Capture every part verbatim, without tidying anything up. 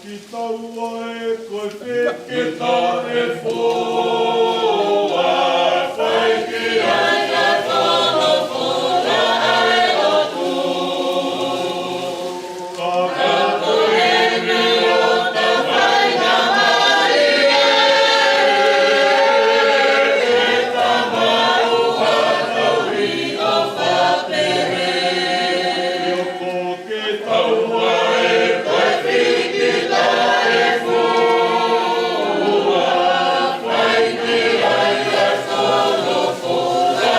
Kitaua ē ko e feketa ʻe fua, fai ki ai ʻa e folofola ʻa e ʻOtua. Ka ko eni ʻo ta faingamālie ʻe ta maʻu ha tauhi ʻofa pele. Ko kitaua ē ko e feketa ʻe fua, fai ki ai ʻa e folofola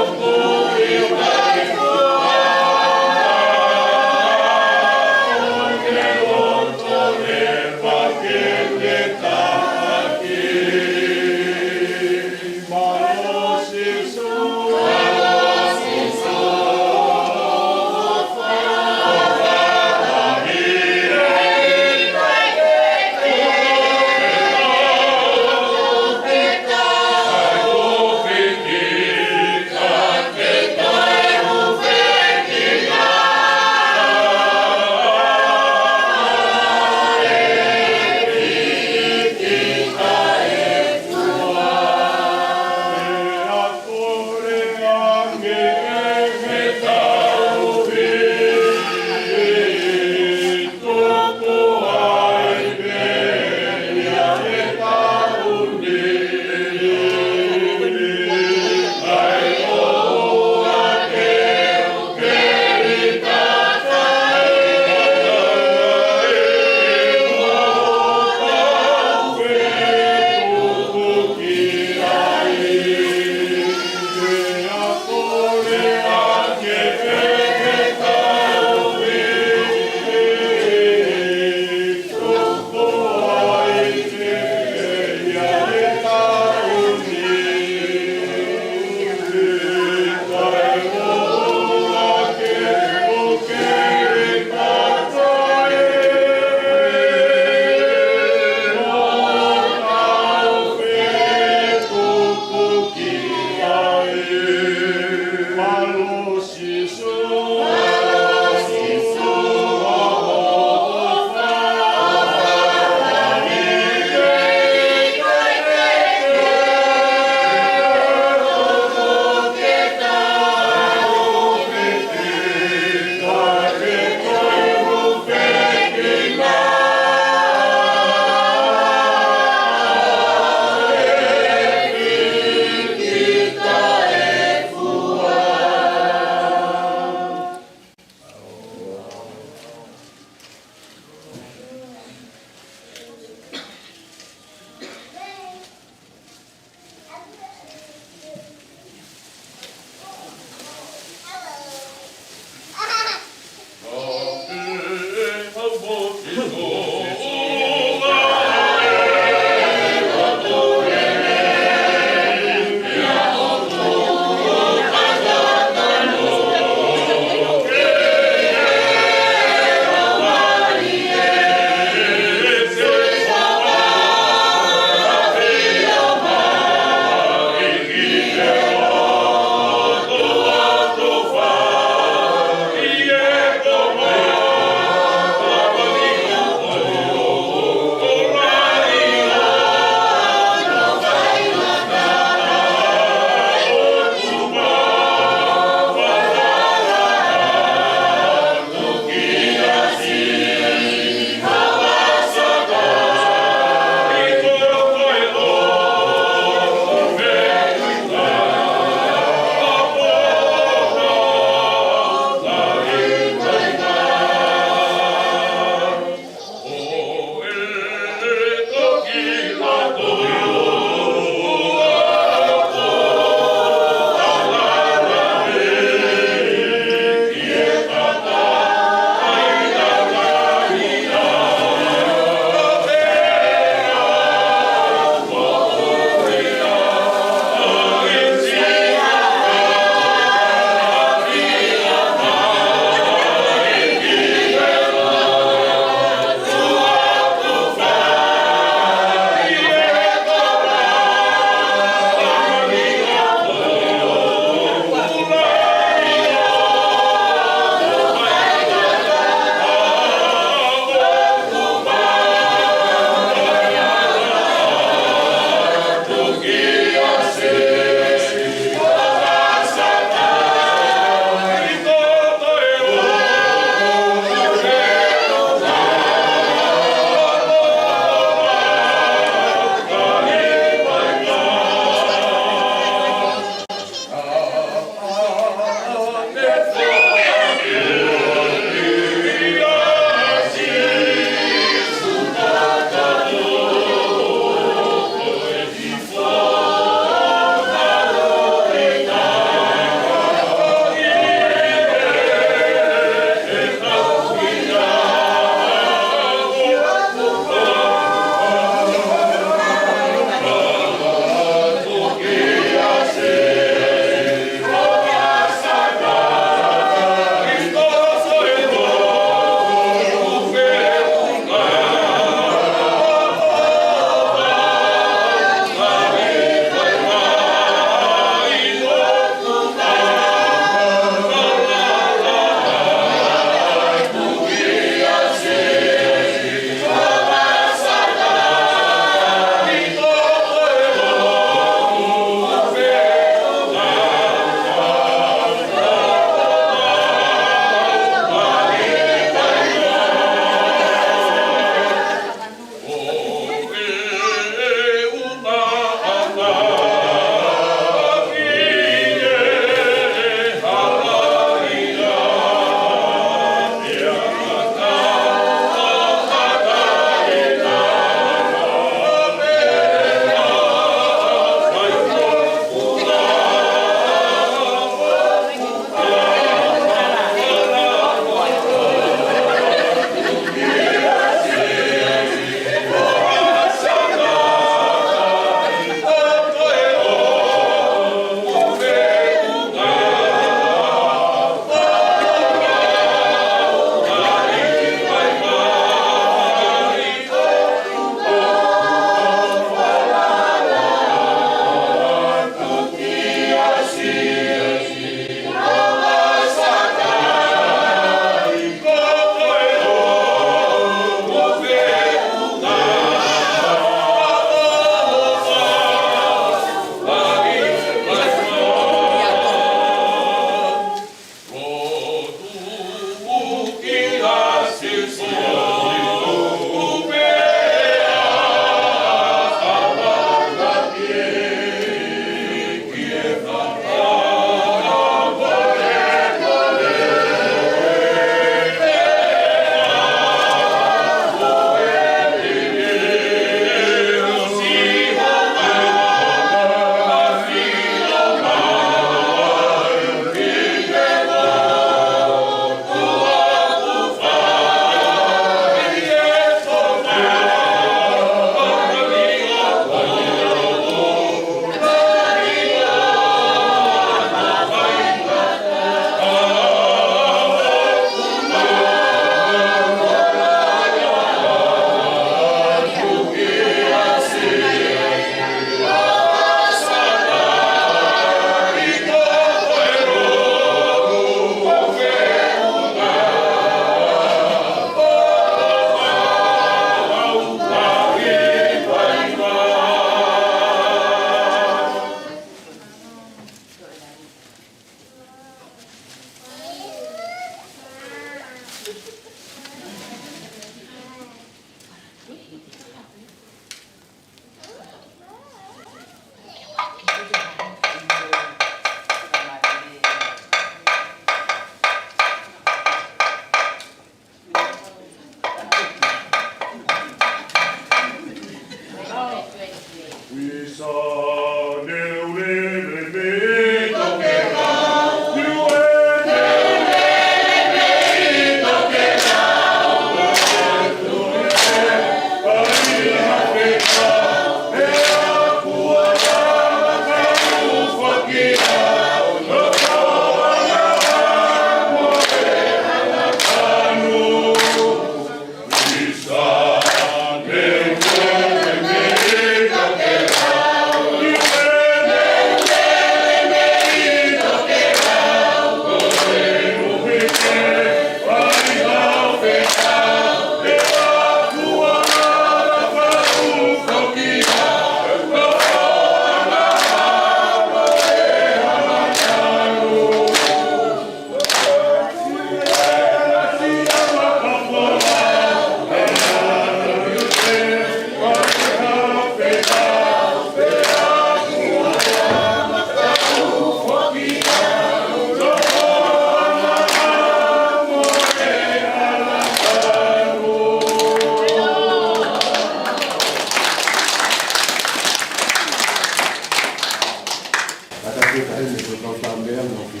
Naʻa ku ʻi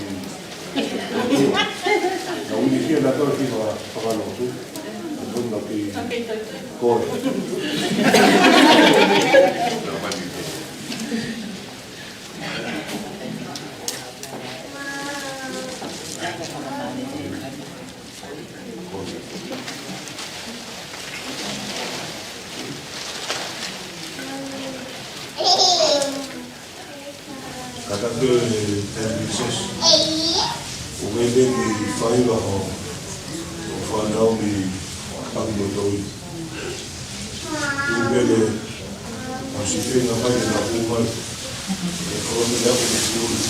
heni ʻi he faʻahinga lotu. Naʻa ku ʻi heni ʻi he kole. Ka ta ke tēniti sesi. ʻO ke te ki faiva ho, ho fānau ni paki mo toi. Ui pele, ʻo si fenga mai na ku mai. E kolo me na ku mai.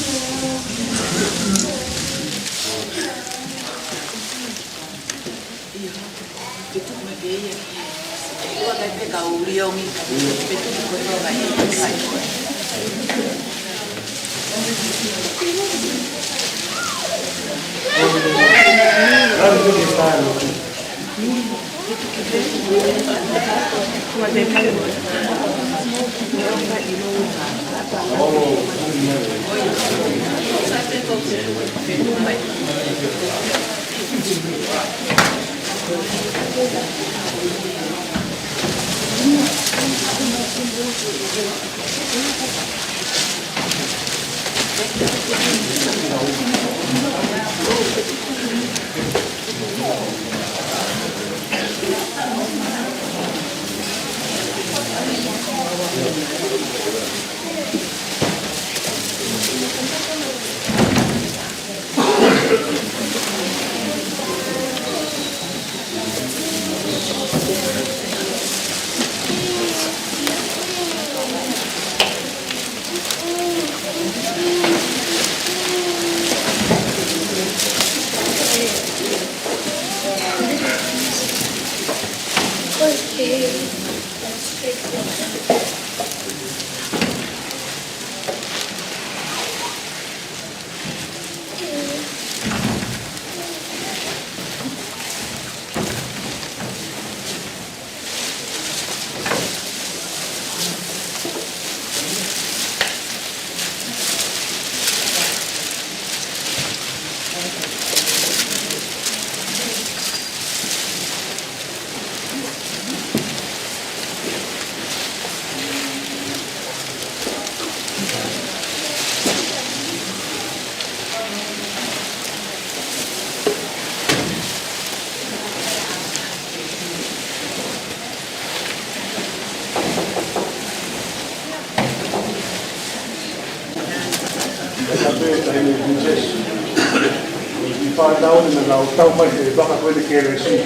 Ki fānau ni naʻa nau tau mai he vaka ko eni kelesi.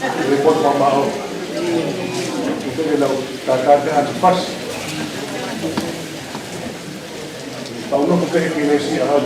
Ko e potu mamaʻo. Ko e lau tātāke atu pasi. Tau nofo ke he kelesi ʻa hau.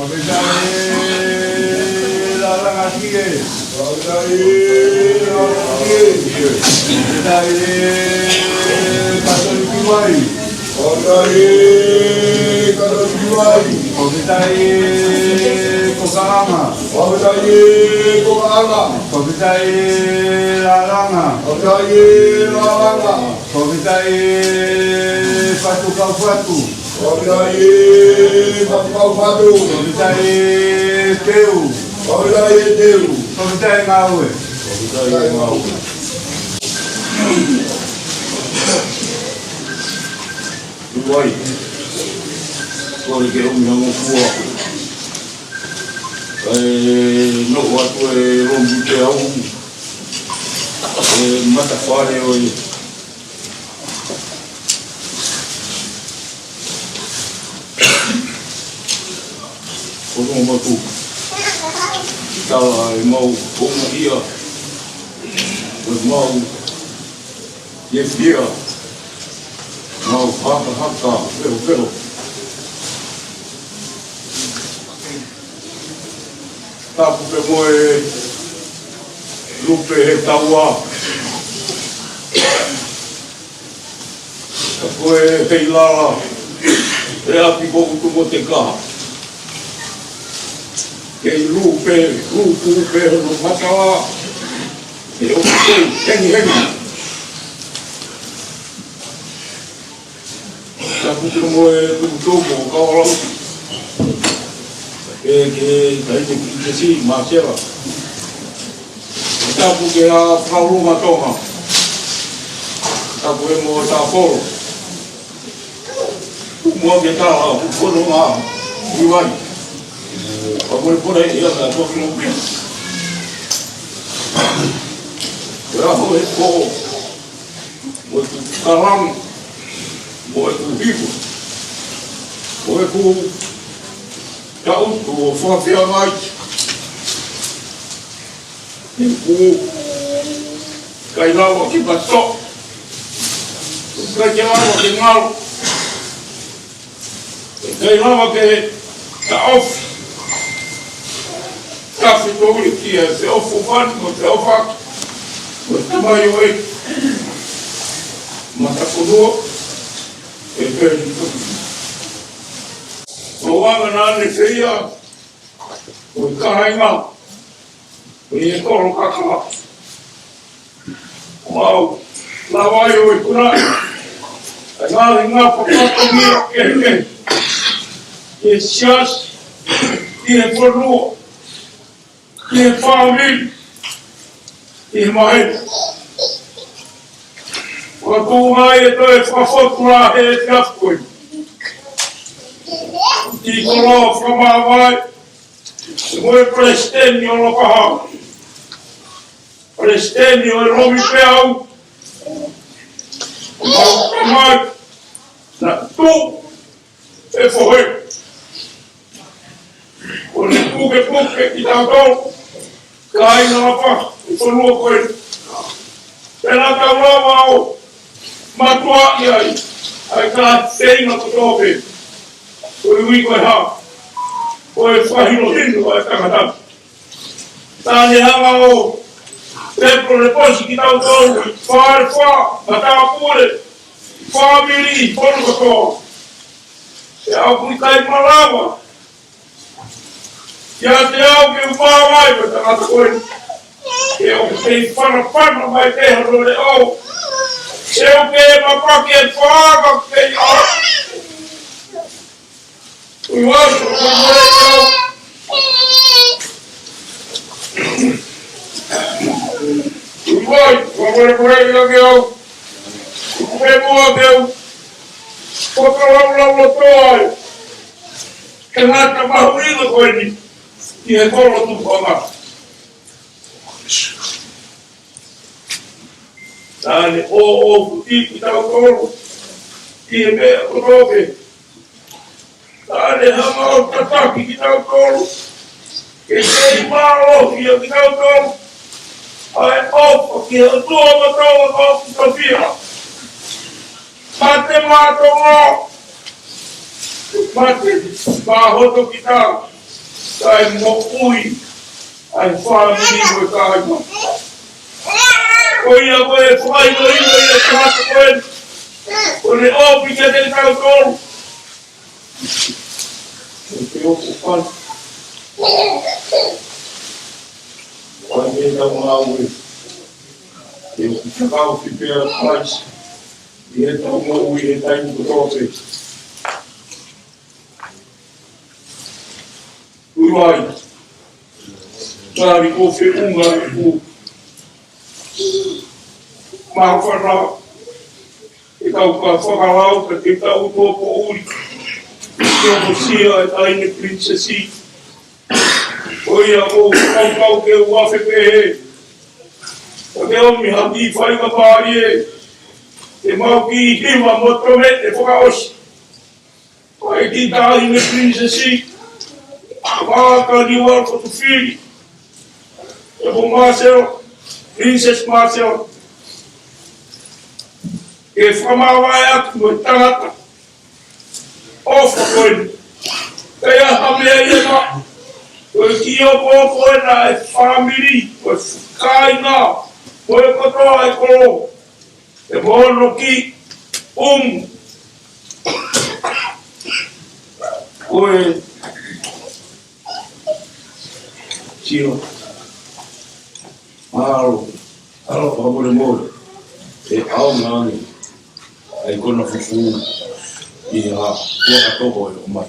Fakafetaʻi ʻe Lālanga Kie. Fakafetaʻi ʻe Lālanga Kie. Fakafetaʻi ʻe Katoliki Vai. Fakafetaʻi ʻe Katoliki Vai. Fakafetaʻi ʻe Kokaʻanga. Fakafetaʻi ʻe Kokaʻanga. Fakafetaʻi ʻe Lālanga. Fakafetaʻi ʻe Lālanga. Fakafetaʻi ʻe Fatukau Fatu. Fakafetaʻi ʻe Fatukau Fatu. Fakafetaʻi ʻe Teu. Fakafetaʻi ʻe Teu. Fakafetaʻi ʻe Ngāue. Fakafetaʻi ʻe Ngāue. Tuai. Kole ke ʻomi ha ngofua. ʻE, noʻo atu e lomi pē au. ʻE, matafale ʻo e Ko no matu. Tala e mau konga ia. Ko e mau ia pia. Mau haka haka. Peho peho. Tapu pē mo e lupe he taua. Ko e kei lala, he ʻapi ko Utu mo Teka. Kei lupe, lupe, lupe, hono matala. He ʻoku kei, hengihengi. Tapu pē mo e tukutuku, kau lau. Ke, ke, kae te ki te si, Masela. Tapu ki he Fakaʻulunga Tonga. Tapu e mo Tafolo. Mua ke tala, ku kono ngā, i vai. Ka mole pole ia ka toki no pia. Ko e aho e ko, mo e ku kalang, mo e ku hiku. Mo e ku ka utu ʻo fakafeangai. He ʻoku ʻikai lava ke mato. ʻIkai ke lava ke ngalo. ʻIkai lava ke taʻofi. Ka fetoli ki he feʻofoʻofani mo e feʻofoʻofaki. Mo e tamai ʻo e matafonua. ʻE peni. Ko anga nane feia. Ko e kāinga, ko e kolo kaka. Mau, lava ai ʻo e kuna. ʻA e ngaahi ngaahi pakato mia kehekehe. Ki he siasi, ki he fonua, ki he fāmili, ki he maheni. Ua tuʻu mai e toe fakafotu lahi he efiafi ko eni. Ki kolo fakamāvae, mo e palesiteni ʻo Lokaha. Palesiteni ʻo e lomi peau. Mau mai, na tu, e fohe. ʻO ne pukepuke kitautolu. Kāinga Lapa, ʻi fonua ko ē. Pea naʻa tau lava ʻo mātuʻaki ai, ʻa e kāteinga kotoa pē. Ko e ui ko e hā, ko e fakahinohino ʻa e tangata. Naʻa ne hanga ʻo pepo leposi kitautolu, fale fā, matāpule, fāmili, ʻi fonua kotoa. Pea ʻoku ʻikai malava, kiate au ke u māvae mo e tangata ko ē. He ʻoku kei fanafana mai pē hono leʻo. He ʻoku kei mapaki e fāka kei au. Tuai, fakamolemole ʻiate au. Tuai, fakamolemole ʻiate au. Tuai, fakamolemole ʻiate au. Fakalaulauloto ai. Ke ngata mahuʻinga ko eni ki he kolo tupuʻanga. Naʻa ne ʻoʻofa ʻiate kitautolu ʻi he meʻa kotoa pē. Naʻa ne hanga ʻo tataki kitautolu ke kei mālohi ʻa kitautolu ʻa e ʻofa ki he ʻOtua Maʻongoʻonga ko ʻetau ʻOtua. Mate maʻa Tonga, mate maʻa hoto kita, kae moʻui ʻa e fāmili mo e kāinga. Ko ia ko e fakaʻiloʻilo ia ʻa e tangata ko eni, ko ʻene ʻofa kiate kitautolu. Ko e ʻofa ʻoku fai. Ko e meʻa ʻoku mau ʻi he, ʻi he ʻoku fakaʻofa pē ʻa Kalaisi ʻi heʻetau moʻui he taimi kotoa pē. Tuai, tali ko e feʻunga ʻoku māfana, ʻe kau ka fakalauka ke tau tō poʻuli. Ke ʻosi ʻa e taʻahine pilinisesi. Ko ia ʻoku ou kau ke u afe pehē. Ko e ʻomi ha kiʻi faingamālie ke mau kiʻi hiva mo tome ʻe fakaʻosi. Ko e kiʻi taʻahine pilinisesi, Maʻa Kaniualo Kotofili, ʻe ko Māsela, Pilinisesi Māsela, ke fakamāvae atu mo e tangata ʻofa ko eni. Pea ʻi ai ha meʻa ia maʻa, ko e kiʻi ʻofa ko ena ʻa e fāmili, ko e kāinga, ko e kotoa ʻa e kolo. ʻE mono ki um. Ko e sio. Mālō. Mālō, fakamolemole. ʻE ʻaonga ange ʻa e kona fufū ʻi ha kuakatoko ʻe ʻomai.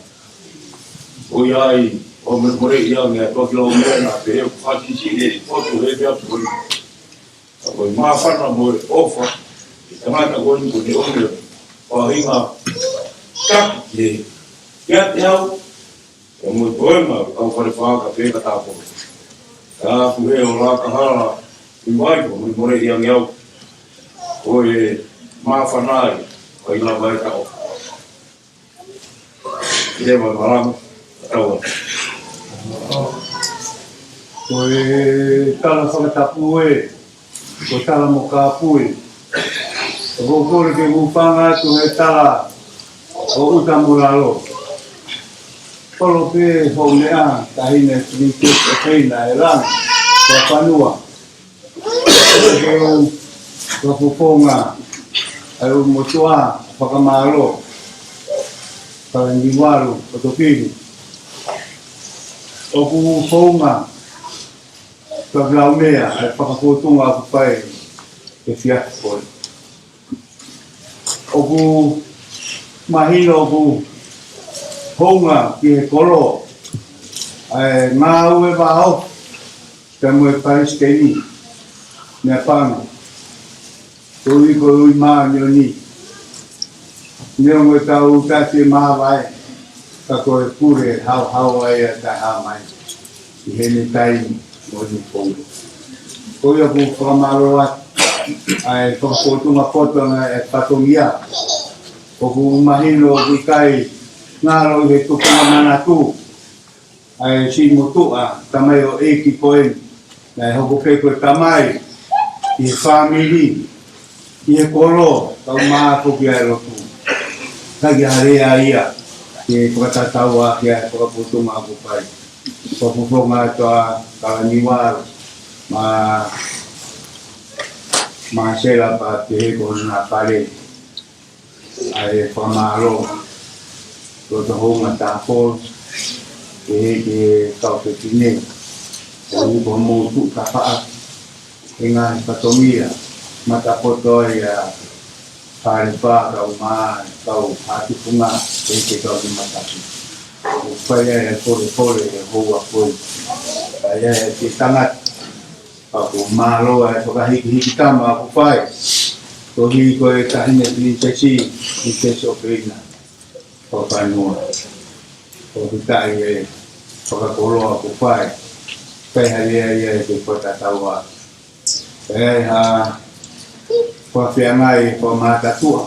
ʻOiauē, fakamolemoleʻi ange ʻa e toki lau meʻa naʻa pehē ʻoku fakisiʻi ʻe he potu he meʻa poli. Ka ko e māfana mo e ʻofa ʻa e tangata ko eni kuo ne ʻomi ʻa e faʻahinga taki ke, kiate au, ʻa e motuʻa ʻa e kau fale faka pē ka tāpō. Ka ʻoku ou laka hala ʻi vai, fakamolemoleʻi ange au. Ko e māfana ai, ʻoku ʻi ai lava e taʻo. Leva malanga, tau. Ko e tala fakatapu ē, ko e tala mo kāpui. Ko e kole ke u hūfanga atu he tala ʻo ʻuta mo lalo. Kolo pē hoʻo meʻa, taʻahine Pilinisesi ʻo Teina ʻe Langi, ko Fanua. Ke u fakafofonga ʻa e ʻulumotuʻa fakamālō, Kalaniualo Kotofili. ʻOku founga, ka lau meʻa, ʻa e fakafōtunga ʻoku fai he efiafi ko eni. ʻOku mahino ʻoku hounga ki he kolo ʻa e ngāue vāofi pea mo e palesiteni, meʻapango, ko e ui, ko e ui māʻoniʻoni. Neongo ʻetau tasi e māvae, ka ko e pule haohaoa ia ʻa e Taʻehāmai ʻi heʻene taimi mo ʻene founga. Ko ia ʻoku ou fakamālō atu ʻa e fakafōtunga poto ʻa e fatongia. ʻOku mahino ʻoku ʻikai ngalo ʻi he tupunga manatu ʻa e siʻi motuʻa tamaioʻeiki ko eni, naʻe hoko pē ko e tamai ʻi he fāmili, ʻi he kolo, kau mātuku ʻi he lotu. Ka ʻi ai ha lea ia ke fakatatau ʻaki ʻa e fakafōtunga ʻoku fai. Fakafofonga atu ʻa Kalaniualo, Mā, Māsela pea pehē ko Nāpale. ʻA e fakamālō, loto hounga tāpō, ʻe he kau fefine, ʻoku mou tuʻu tafaʻaki he ngaahi fatongia, matapoto ia, fale faka, kau mā, kau hatukunga, ʻe he kau ni mataki. ʻOku fai ai e fole fole e houa ko eni. Fai ai e tangata. Pea ʻoku mālō e fakahikihiki tama ʻoku fai. Koeʻuhi ko e taʻahine Pilinisesi, Pilinisesi ʻo Peina. Ko Panua. ʻOku taʻi e fakakoloa ʻoku fai. Kai hali ai e ke fata taua. Pea ʻi ha fakafeangai, fakamātatuʻa.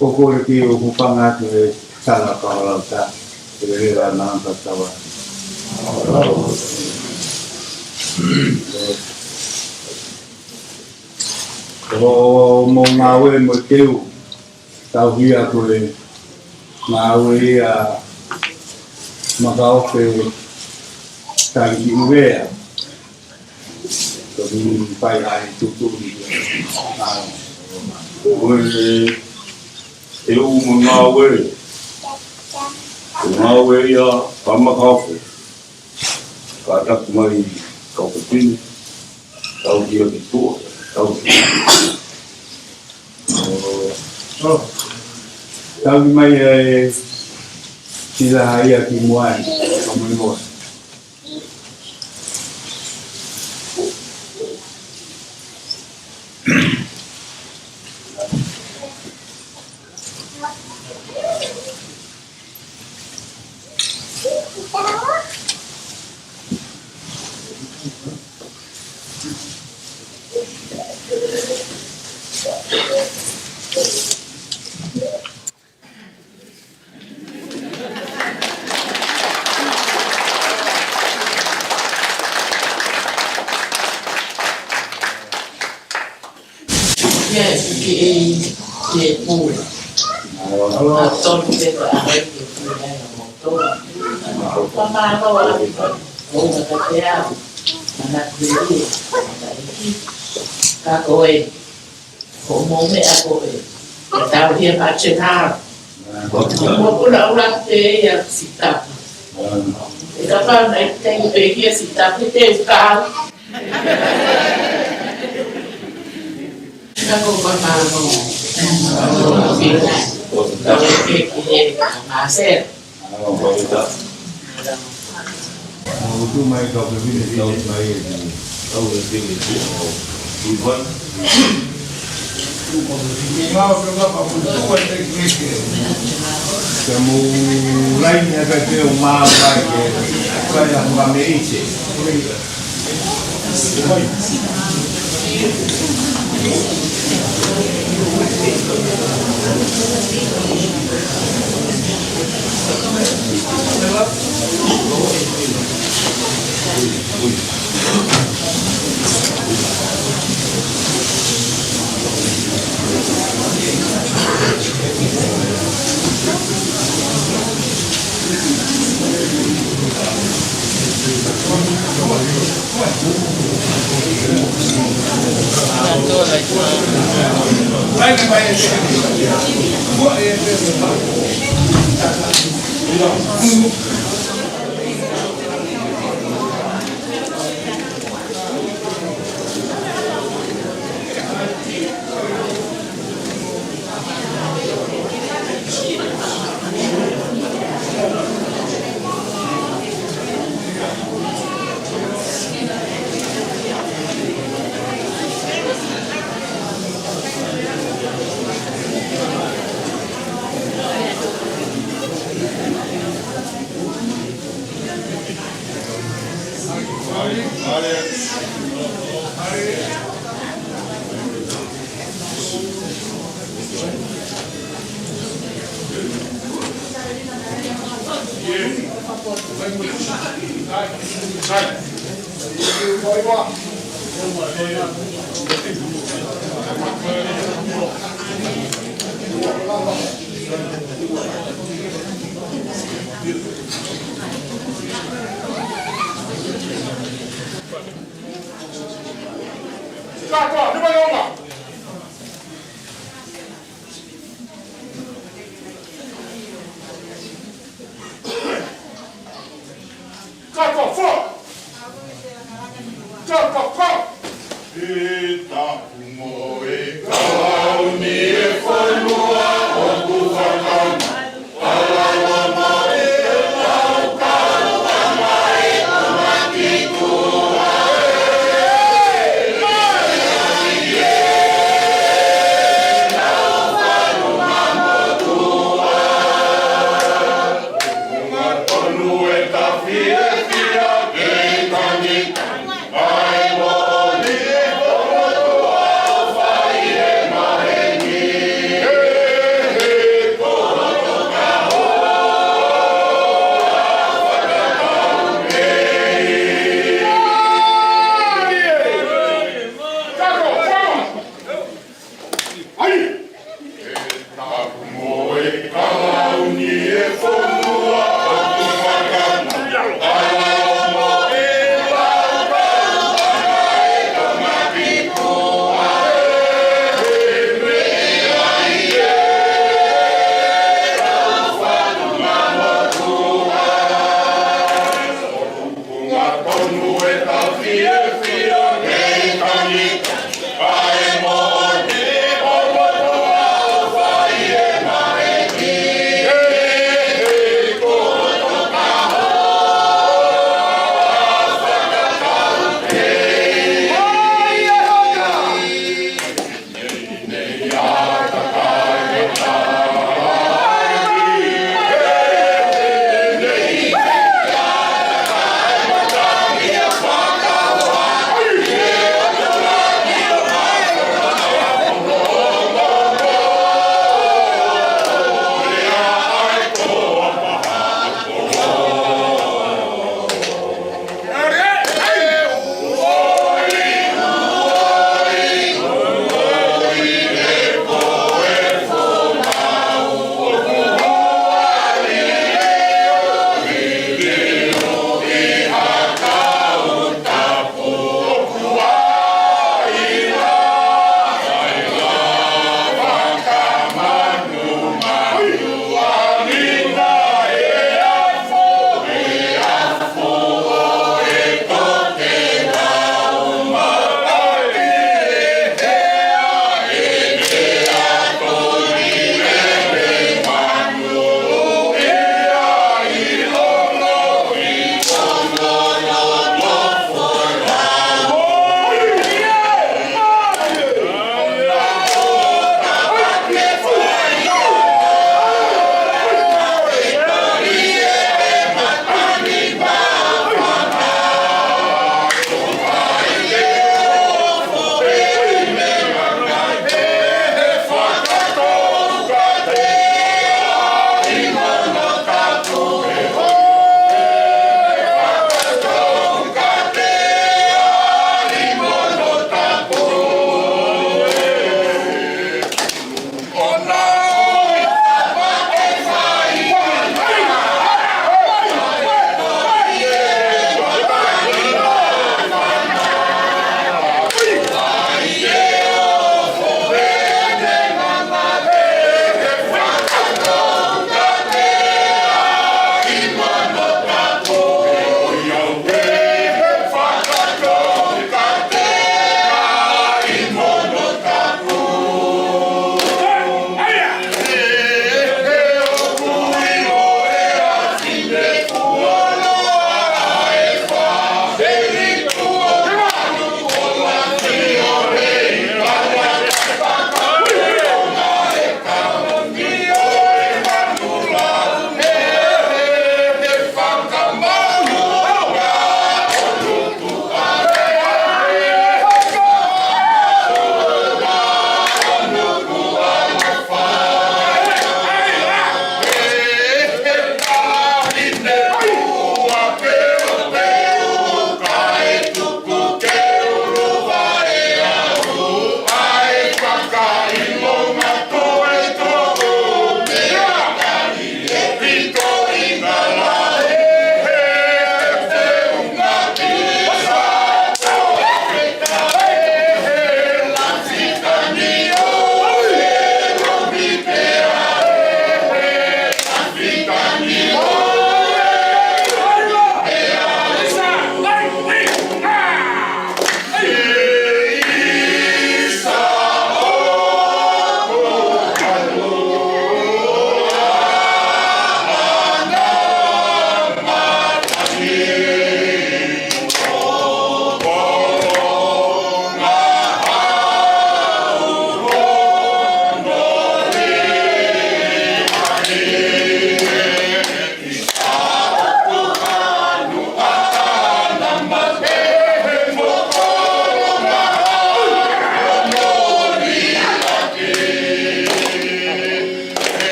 ʻOku ou kole ke u hūfanga atu he tala fakalaulauta. Ke lele la na ka taua. Ko hoʻomou ngāue mo e teu. Tauhi ʻa ko e ngāue ia Makaofe Talikiʻuvea. Ko e fai ai tutu ni. Ko e, e u mo ngāue. Ko e ngāue ia ʻa Makaofe. Kātaki mai kau pepini. Tauhi ʻa ki tua. Tauhi. Tauhi mai e sila ia ki muʻa ni, ka mui moa. Yes, ke e, ke e pule. Mālō. Mālō. Mālō. Tonu te ka ai ke pule ai na moto. Mālō. Ka mālō a, o na ka te au. Mana kuelie. Ka ko e. Ko mo me a ko e. Ka tau hia ka te nā. Mo kuna ula te ia sitapu. E ka pa na i te pe hia sitapu te u kau. Ka ko pa ma mo. Pina. Ka ko ke ke ma se. Utu mai kau ke vine kau mai e. Kau ke vine kau. Ivan. Ka mo laini ʻa ka ke o mā mai ke. Kai a mā me ite.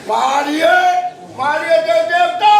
Mālie, mālie teuteu tā.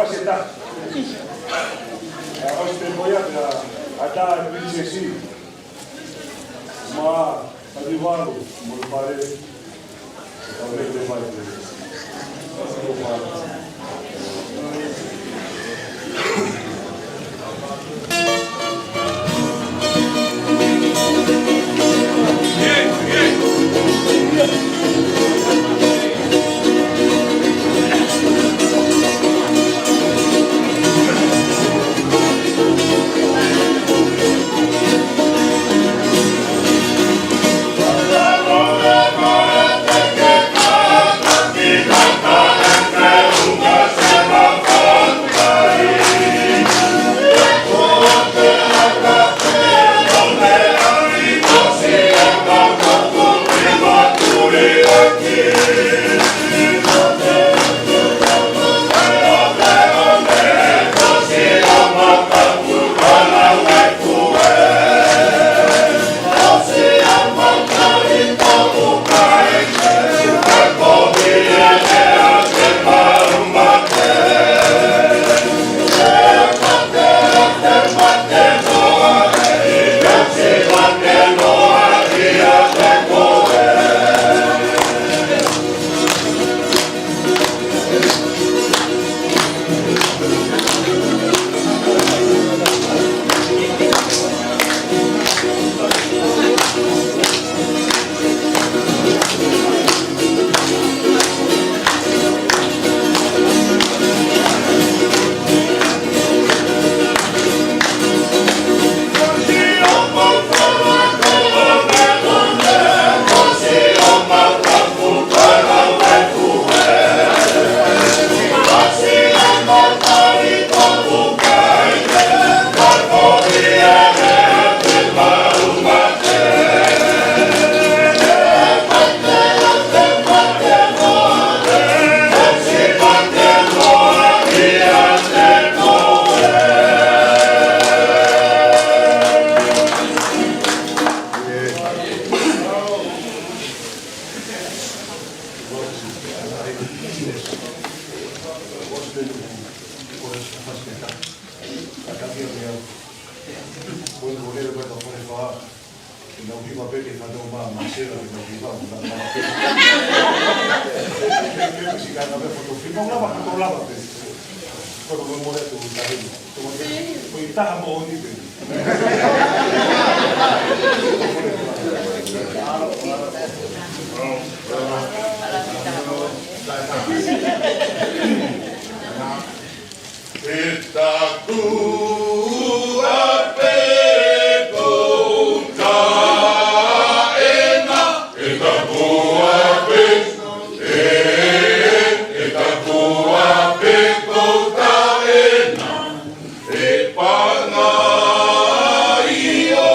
Seta. ʻOsi te moia pea ʻatā e Pilinisesi. Ma, Tanivalu, mo e pale. Tau lele mai te. ʻE taku ʻapi ko taʻena, ʻe taku ʻapi, ʻe, ʻe taku ʻapi ko taʻena, ʻe pangai ʻo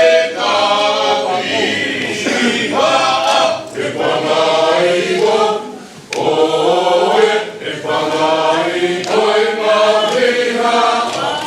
e kapihaʻa, ʻe pangai ʻo ʻoe, ʻe pangai ʻo e kapihaʻa.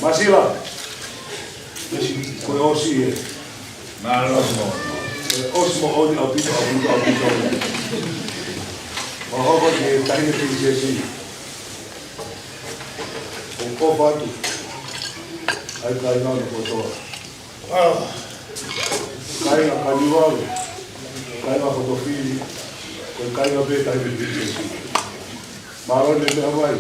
Masila. Ko e ʻosi ē. Mālō. ʻE, ʻosi moʻoni ʻaupito, ʻaupito, ʻaupito. Mahalo ko e taʻahine Pilinisesi. ʻOfa atu ʻa e kāinga ʻo e kotoa. Kāinga Kaniualu, kāinga Fotofili, ko e kāinga pē Taʻahine Pilinisesi. Mālō e meʻa mai.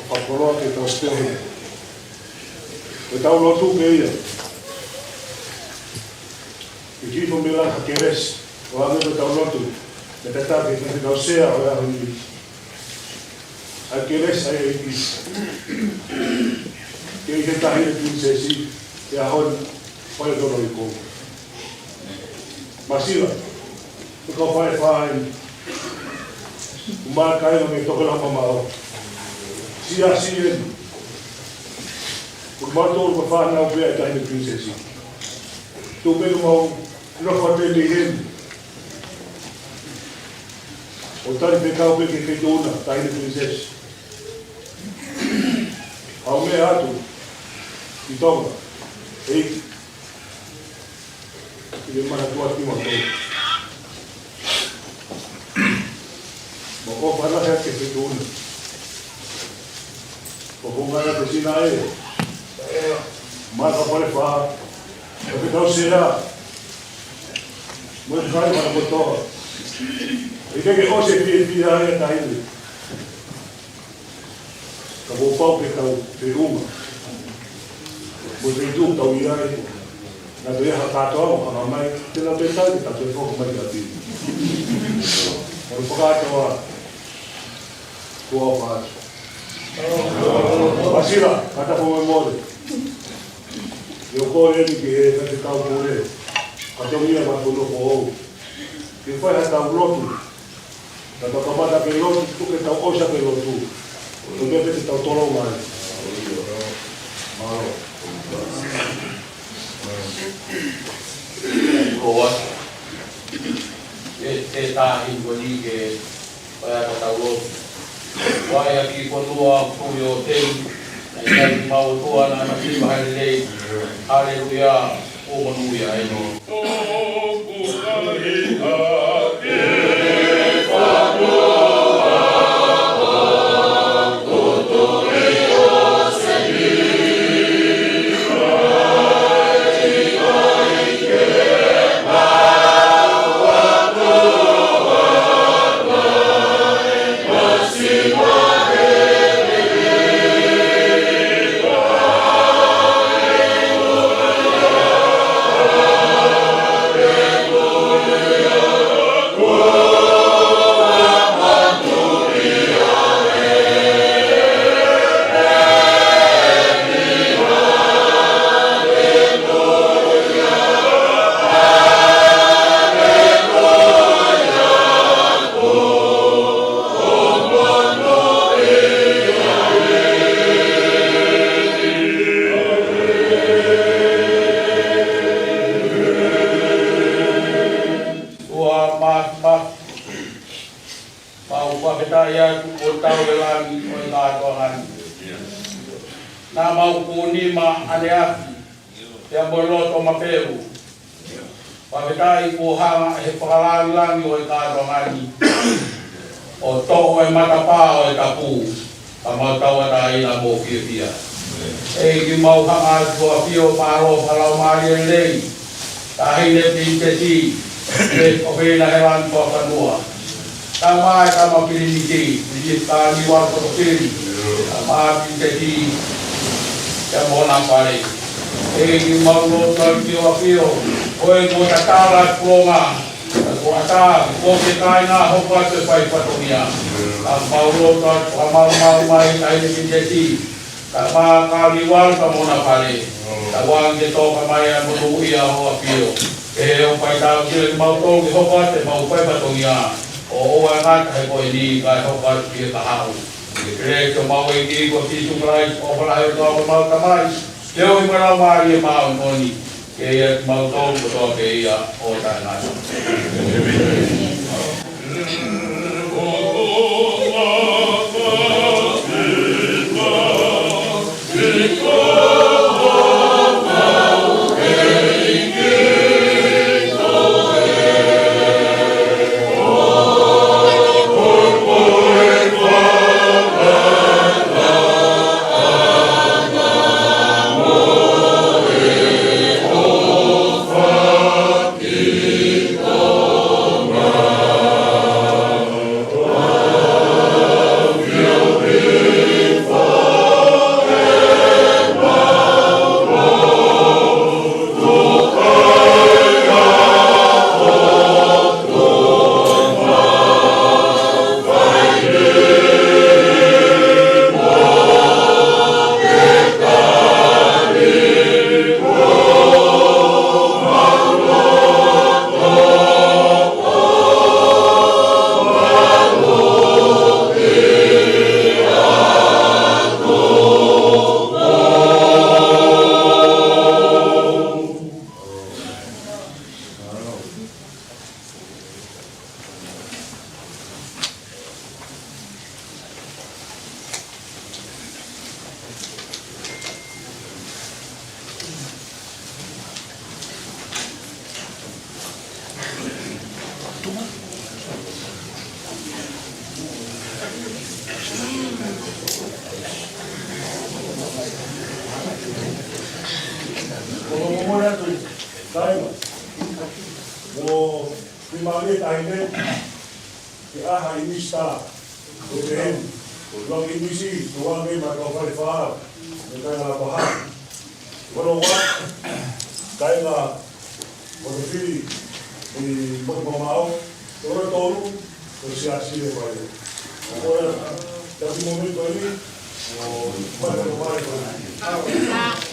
Fakakoloa ke tau feohi. Ko ʻetau lotu pē ia. Ke kifo mei langi ha kelesi, ʻo hangē ko ʻetau lotu, ke tataki, ke tau sea ʻo e ʻaho ni. ʻA e kelesi ʻa e ʻEiki. Ke ʻi he Taʻahine Pilinisesi, he ʻaho ni, fai tonu i ko. Masila, ʻe kau fai fai, ʻumaʻā e kāinga mei Tokelau mamaʻo. Siasi eni. ʻOku mau tolu ko e fānau pē ʻa e Taʻahine Pilinisesi. Tuku pē ke mau nofo atu pē mei heni. ʻO tali fekau pē ki he feituʻu na, Taʻahine Pilinisesi. ʻOku mau meʻa atu ki Tonga, ʻEiki. ʻI he mana tuʻa ki mautolu. Mau ʻofa lahi atu ki he feituʻu na. Ko e konga ia ko Sinaʻe. Maka Falefā. Ko e kau sea. Mo e kāinga kotoa. ʻIkai ke ʻosi e fiefia ʻa e taʻahine. Ka kuo pau ke tau feʻunga. Mo e feituʻu tau ʻi ai. Naʻa tau ʻi ai ha kātoa mo hanga mai, te nau te tau ke tau te foko mai ki ʻapi. Mo e fakatoa, kuo fai. Masila, kātaki mo e mole. ʻIo ko eni ki he Faifekau Pule. Kātoa ia ma kono ko ou. Ke fai ha tau lotu. Ka tau kamata ke lotu, tuku ke tau ʻosi ke lotu. Ko e meʻa pē te tau tolonga ai. Mālō. Ko ua. Ke, ke tahi ko ni ke, ʻa ia ka tau lotu. Ko ia ki he fonua ʻoku ʻi ʻo tei, ʻa ia ki mau tua na na ki mahali lei. Haleluia. ʻO monūʻia eni. Ua ma, ma, mau fakafetaʻi atu ko e tau e langi ʻo e kātoanga ni. Naʻa mau kuni ma ane afi, pea mo e loto mapelu. Fakafetaʻi kuo hanga ʻe he fakalangilangi ʻo e kātoanga ni ʻo toʻo e matapā ʻo e tapu, ka mau tauʻatāina mo fiefia. ʻEiki mau hanga atu ʻo ʻafio mālō fakalaumālie lelei, Taʻahine Pilinisesi, ʻe ʻo pena he langi fakafanua. Tama e tama Pilinisi, Pilinisi Kaniualu Fotofili. Tama Pilinisesi, pea mo hona fale. ʻEiki mau lotu atu ki hoʻo ʻAfio, ko e kuo tatala e kuonga, ka kuo ʻatā, kuo ke kāinga hoko atu e fai fatongia. Ka mau lotu atu, ka mau mau mai, Taʻahine Pilinisesi. Ka ma ka liwal ka mo hona fale. Ka ʻoange ke toka mai ʻa e monūʻia ʻo hoʻo ʻAfio. Ke he ʻo fai tau kile ki mautolu ke hoko atu ʻemau fai fatongia. ʻO ʻoua ʻe ngata he ko eni kae hoko atu ki he kahaʻu. Ke pele ki homau ʻEiki ko Sīsū Kalaisi, ʻofa lahi ʻa e ʻOtua ko homau Tamai. Ke ʻomi mo e Laumālie Māʻoniʻoni. Ke ʻiate kimautolu kotoa pē ia ʻo taʻengata. Ni mali e tahi ne, ke ʻaha ʻinisi tā, ko te heni, ko te laki ʻinisi, ko ua mei ma kau fale fā, me kai ngala paha. Vano ua, kai ngā, ko te fili, i mo mamao, ko te tolu, ko te siasi le vai. Ko e, taki mo me ko ni, o, mai ko mai ko ni.